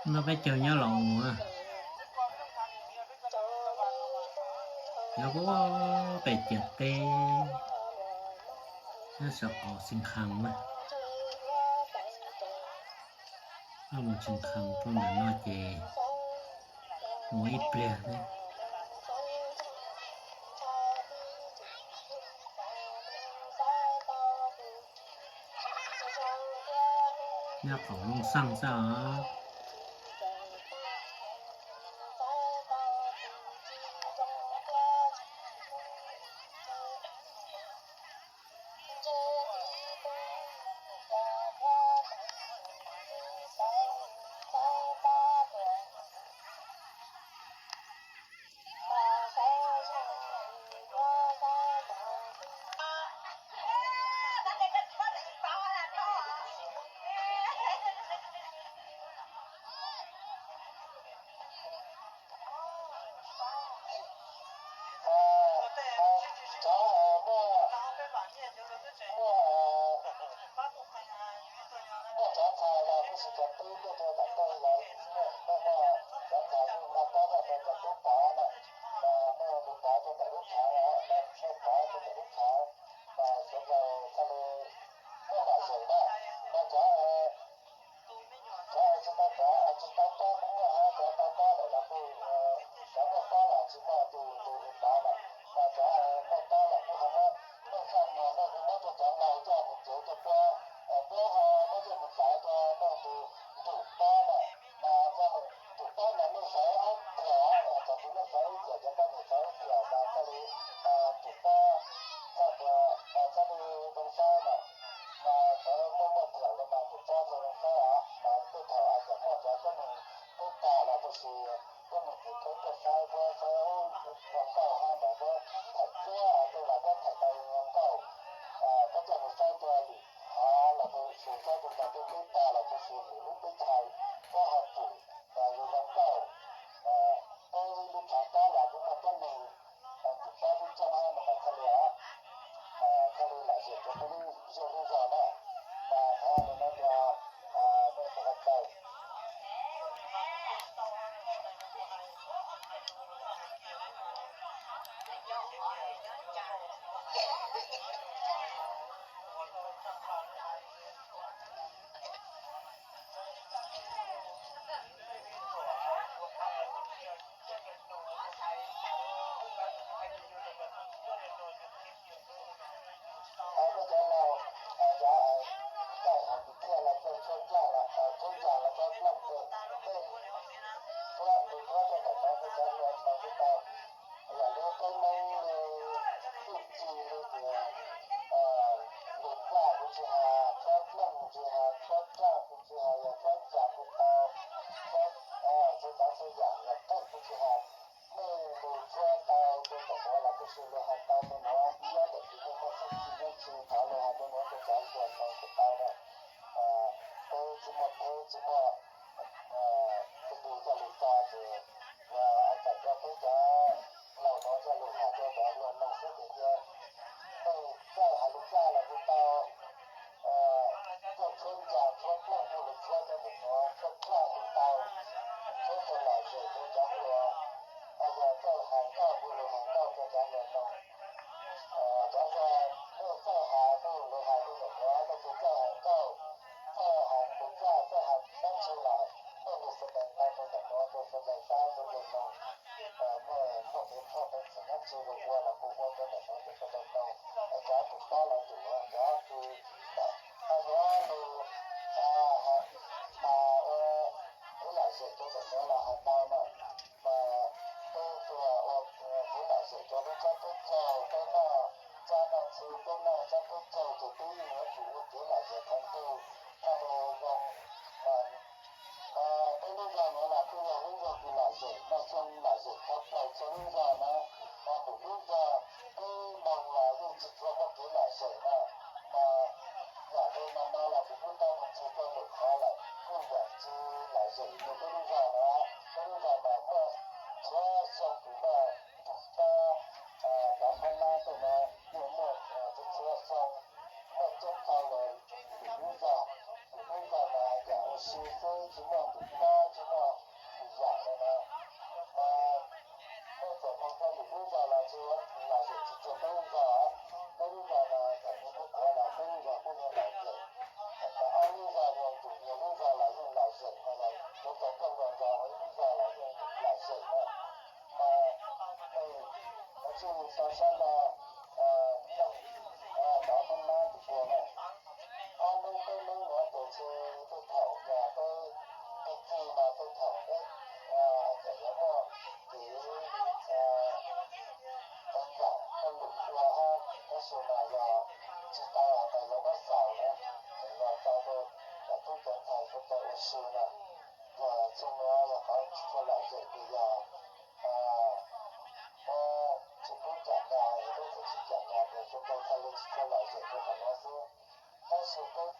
No peb caug nyob los mus, nyob pem ciam teb, nyob saum qaum Xeev Khees na. Mus Xeev Khees tuaj ntawm no ces mus ib pliag thiab. Nyob qaum Looj Xeej xwb os. Cov tsis tau pab, tsis tau pab kuj muaj, cov tau pab lawm los kuj, cov muaj pab los tsis muaj tus tus pab lawm, mas cov muaj pab los kuj ho muab, muaj zaj muag no kuj muab rau cov laus coj mus tsev rau puab, puab ho muab coj mus txav rau tus ntuj pab lawm, mas tus pab mas nej xaiv ib tiam, cov tus nej xaiv ib tiam, cov pab nej xaiv ib tiam mas txhaj li tus pab txhaj li zoo saib lawm. Mas cov muaj muaj tiam los mas tus pab txhaj zoo saib os, mas tej thaum cov muaj cov tuab neeg tub tas los puas sis tuab neeg txiv kheb tuaj saib puab saib zoo nkauj hab mas puab thaij cuab tej los puab thaij tau zoo nkauj, puab coj mus saib rua lwm qhov los puas sis saib rua tog tub tub tas los puas sis lwm lub teb chaws puab ho pum zoo zoo nkauj. Peb lub tshav pob los kuj muaj tuab neeg tus pab tub txoob hab no mas txhaj li, txhaj li lam zem rua peb lub zej lub zog na. Mas qhov no no mas nej puas tau Muaj cov laus, cov txawj hais kwv txhiaj los txawj tshua ncaj los txawj tshua ncaj los txawj plooj ces tej txhua tus txhua txhua ntawm no kuj cov hluas laus kuj tau. Yam li peb Hmoob li txuj ci li tias lus ncaj kuj tsis hais, txhua plooj kuj tsis hais, txhua ncaj kuj tsis hais, yog txhua ncaj kuj tau, txhua, txhua tsav txhua yam yog qeej kuj tsis hais. Nej lus txhua tau rau ntawm nuav los kuj sis lus hais tau rau nuav, nyob ntawm tus nej muaj txuj ci dab tsi thov lus hais rau nuav rau cov hluas laus kuj tau na. Peb tsis muaj teb tsis muaj tus lus coj lus txog ces txawm rau peb cov laus nuav coj lus hais rau cov hluas laus xwb ces cia nej txawj hais lus ncaj los kuj tau, txawj tshua ncaj tshua plooj kuj lus tshua rau ntawm nuav, txawj ncaj kuj tau, txawj txawj lam zem rau cov hluas, yog txawj hais nkauj kuj lus hais nkauj rau cov hluas laus. Cov hluas nej txawj hais kuj lus hais rau ntawm nuav, nej tsis txawj hais nkauj, txawj hais lus ncaj txawj hais dab tsi los nej lus xav dees tau rau ntawm nuav rau sawv daws saib sawv daws mloog. Nej muaj kev txhawj peev xwm dab tsi lus ua los kuj ua rau ntawm nuav rau sawv daws mloog. Cov tus pab los tus, cov kws yuav lus, ua kev lam zem rau ntawm nuav los hais tau na. Mas peb tsuas ua kev lam zem rau lub tsob teb chaws, peb noj tsob noj txhu, peb noj tsob teb chaws ces peb yuav tsum ua kev lam zem qhov ntug, txhaj li zoo. Peb lub zog nuav los kuj yog lub zog kws lam zem, mas xyoo lam zem tau plaws txhua lub zog na. Mas lwm lub zog peb moog los yeej tsis tshua muaj kev lam zem na. Mas yam li no no los kuv kuj tau mus ntxiv rau lwm qhov lawm, kuj yam tsis lam zem rau peb lub zog na. Peb lub zog mas muaj txhua xyoo kws muaj tus pab, cov Hmoob Nab tej no yeej muaj txhua xyoo, muaj coob tau los lwm lub zog. Lwm lub zog mas yam ua si xwb, tsis muaj tus pab, tsis muaj Rau sab no, cov Hmoob Mab tus ua na, ob hnub peb hnub no tus txi tej thaum yog peb pib txi no tej thaum peb hais tias yuav muaj kev qee yam hauj lwm ua hab, tab sis mas yog tsis tau hais tias yuav muab xaus na, es yog tau rau cov tub cov ntxhais sawv daws ua si na. Yog txhua nuav yog qhov tsis tshua lom zem ces yog tsis pub cam nyas, peb tsis cam nyas ces sawv daws txhaj le tsis tshua lom zem rau qhov nuav xwb. Tab sis peb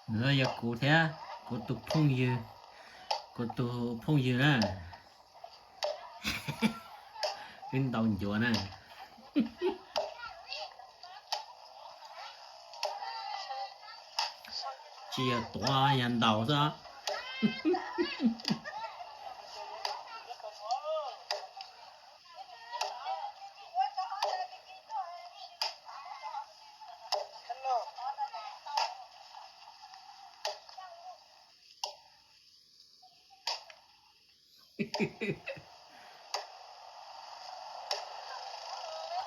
Nws yog kuv thiab kuv tus phooj ywg, kuv tus phooj ywg na, wb ntaus ncuav na. Tsis yog tuav, yog ntaus xwb.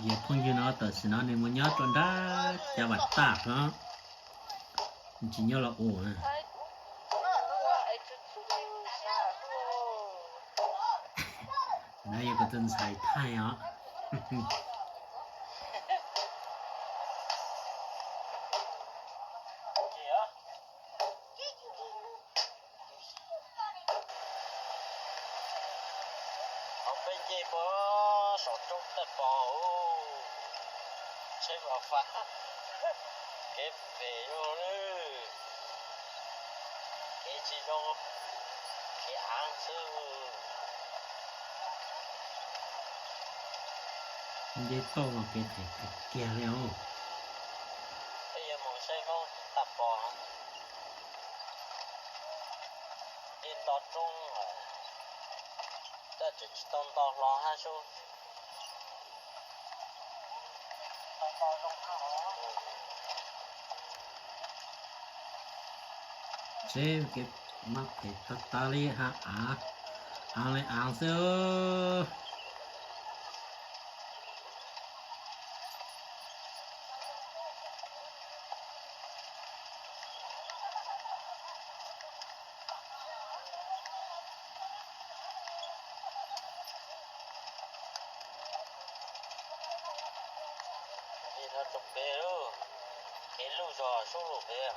Yog phooj ywg no tam sim no nws mus nyob rau nrab Cab Vam Taj no, tsis nyob los ua na. No yog kuv tus ntxhais thaij os. Hauv peb nce puag saum roob Taj Pos, tsheb mas fab, kev phem zoo li, kev tsis zoo, kev av xwb. Nce toj los kev phem kiag li os. Peb yuav mus saib Hmoob Taj Pos, nce nto roob, tab sis tsis tau nto hlo hab sub. Seb kev maj phem tag tag li hab, av, av li av xwb. Ib no rau pem lauj, kev luj zog sub lug pem,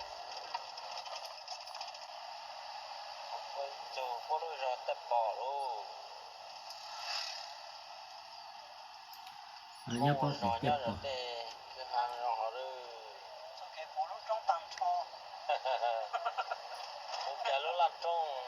txug puab lub zog Taj Pos lauj. Nyob puab pem Taj Pos. Puv kiag lub laj roob.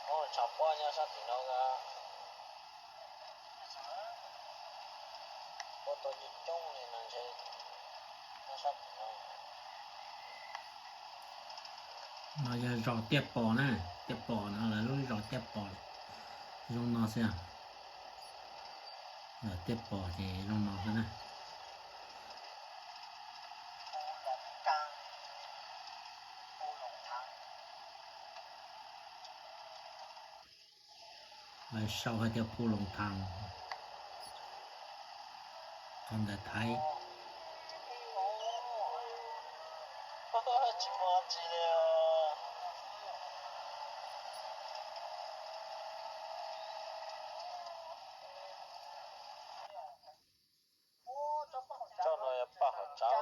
Ua tshav pob nyob sab tim no, pob tau coob coob li no ntshe nyob sab tim no. No yog zos Tiaj Pos na, Tiaj Pos no lawv lub zos Tiaj Pos zoo no xwb. Zos Tiaj Pos ces zoo no xwb na. Lawv sau hais tias Phu Loos Thas, qhov ntawd Thaib. Tsob no yog paj hauv tsav.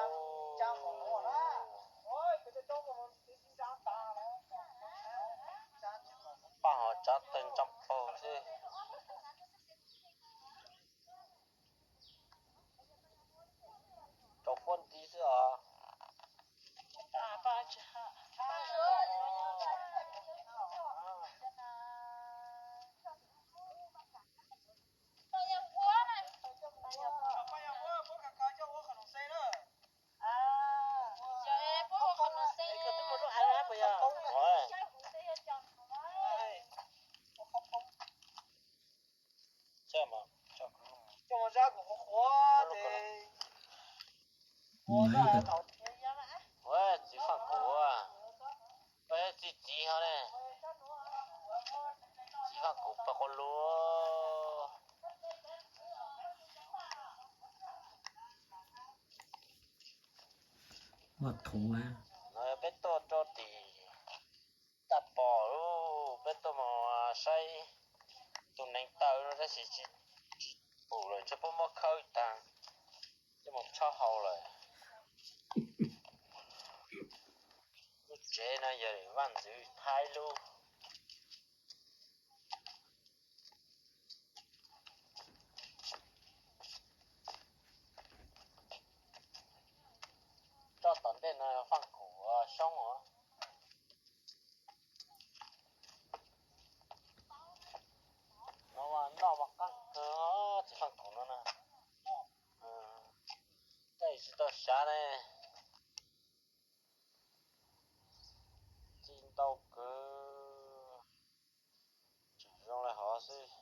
Ua txiv Faj Kuv, txiv txiv ho ne, txiv Faj Kuv pog quas lus. Muaj thuv. Peb tuaj rau tim Tag Pom lub, peb tuaj mus saib tus neev taw no tab sis tsis pum lawm, ntshe puab muab khawb tag coj mus tshab hau lawm. Lub tsev no yog Vaj Ntxwv Thaib lub. Roj tom ntej no Faj Kuv Xyoob os. No mas noj mas qab kawg txiv Faj Kuv no na. Tej tsis tau xyav ne. Txi ntau kawg, tseem zoo li hov xwb.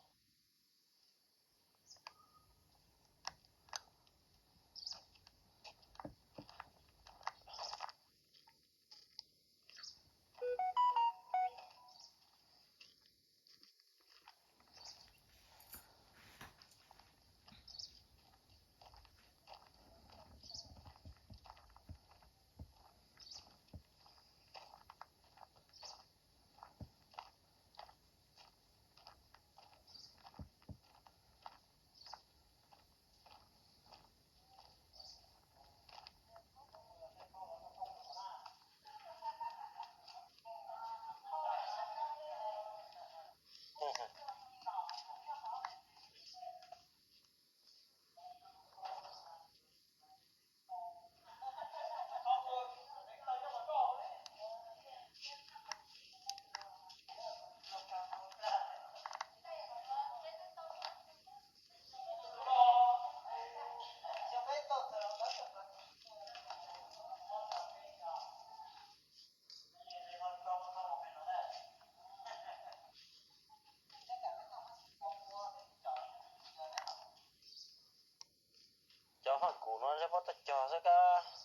Cov Faj Kuv no ntshe puab tuaj cog xwb kab.